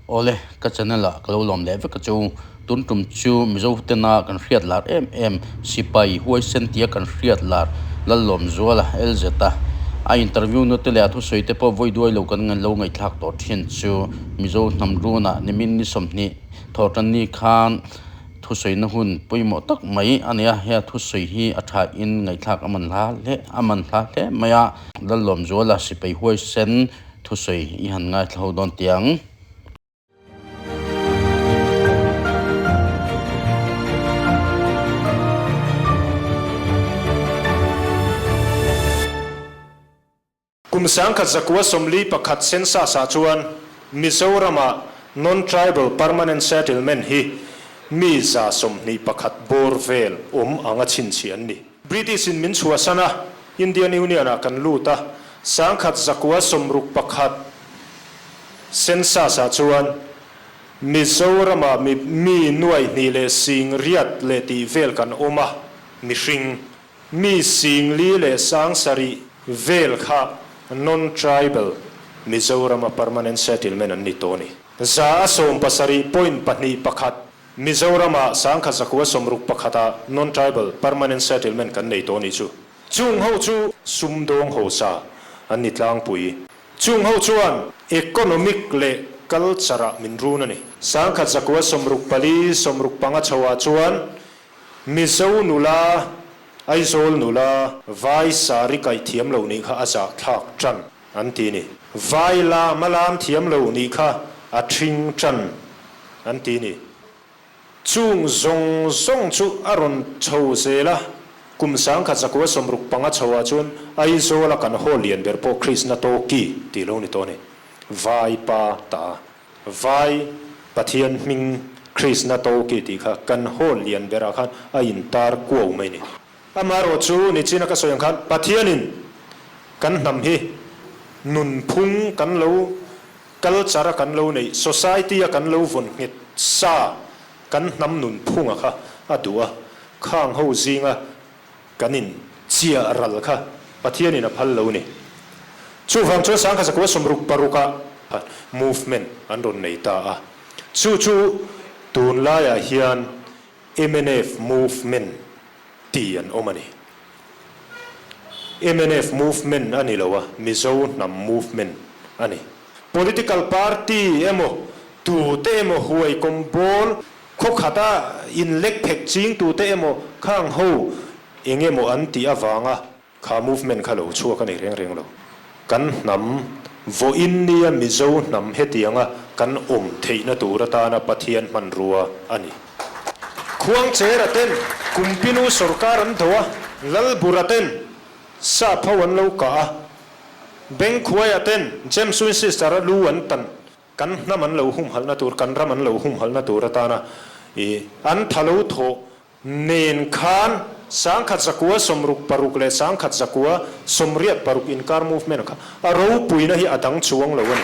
Awle, ka channel ah ka lo lawm leh vek a chu. Tun tum chu Mizo tena kan hriat lar em em sipai huaisen tia kan hriat lar Lallawmzuala, LZ, a a interview na te leh a thusawi te pawh vawi duai lo kan lo ngaihthlak tawh thin chu Mizo hnam runah nimin ni 20 thawhtanni khan Thusawina hun pawimawh tak mai a nei a, he a thusawi hi a thain ngaihthlak a man hla hle a man hla hle mai a. Lallawmzuala sipai huaisen thusawi i han ngaithla ho dawn tih ang. Kum 1941 census-ah chuan Mizoram-ah Non-Tribal Permanent Settlement hi mi 21 bawr vel awm anga chhinchhiah an ni. British-in min chhuahsan a, Indian Union-ah kan lut a, 1961 census-ah chuan Mizoram-ah mi mi nuai hnih leh sing riat leh tih vel kan awm a, mihring Mi singli leh sangsarih vel kha non-tribal Mizorama permanent settlement an ni tawh a ni. 7.21% Mizorama 1961 ah non-tribal permanent settlement kan nei tawh a nih chu. Chung ho chu sumdawng hausa an ni tlangpui. Chung ho chuan economic leh culture ah min run a ni. 1964, 65 chho ah chuan Mizo nula, Aizawl nula, Vai sari kaih thiam lo nih kha a zahthlak tan an ti ni. Vai lam a lam thiam lo nih kha a thing tan an ti ni. Chung zawng zawng chu a rawn chho zel a, kum 1965 chho ah chuan Aizawl a kan haw lian ber pawh Krishna Toki tih lo ni tawh a ni. Vai pa ta. Vai Pathian hming Krishna Toki tih kha kan hall lian berah khan a intar kuau mai ni. Amaherawh chu nichina ka sawi ang khan Pathianin kan hnam hi nunphung kan lo culture a kan lo neih, society a kan lo vawn nghet sa kan hnam nunphunga kha a duh a, khang ho zinga Kan in chiah ral kha Pathianin a phal lo ni. Chuvang chuan 1966 ah movement an rawn nei ta a. Chu chu tunlaiah hian mnf movement ti an awm a ni. Mnf movement a ni lo a, Mizo hnam movement a ni. Political party emaw, tute emaw huai kawm bawl Khaw khata inlek phek ching tute emaw khang ho eng emaw an tih avanga kha movement kha lo chhuak a ni reng reng lo. Kan hnam vawiin nia Mizo hnam hetianga kan awm theihna tur atana Pathian hmanrua a ni. Khuangchera ten Kumpinu sawrkar an do a, Lalbura ten Sap ho an lo kah a, Bengkhuaia ten James Winchester-a lu an tan. Kan hnam an lo humhalhna tur, kan ram an lo humhalhna tur atana i an tha lo thawh nen khan 1966 leh 1986 inkar movement kha a ropuina hi a dang chuang lo a ni.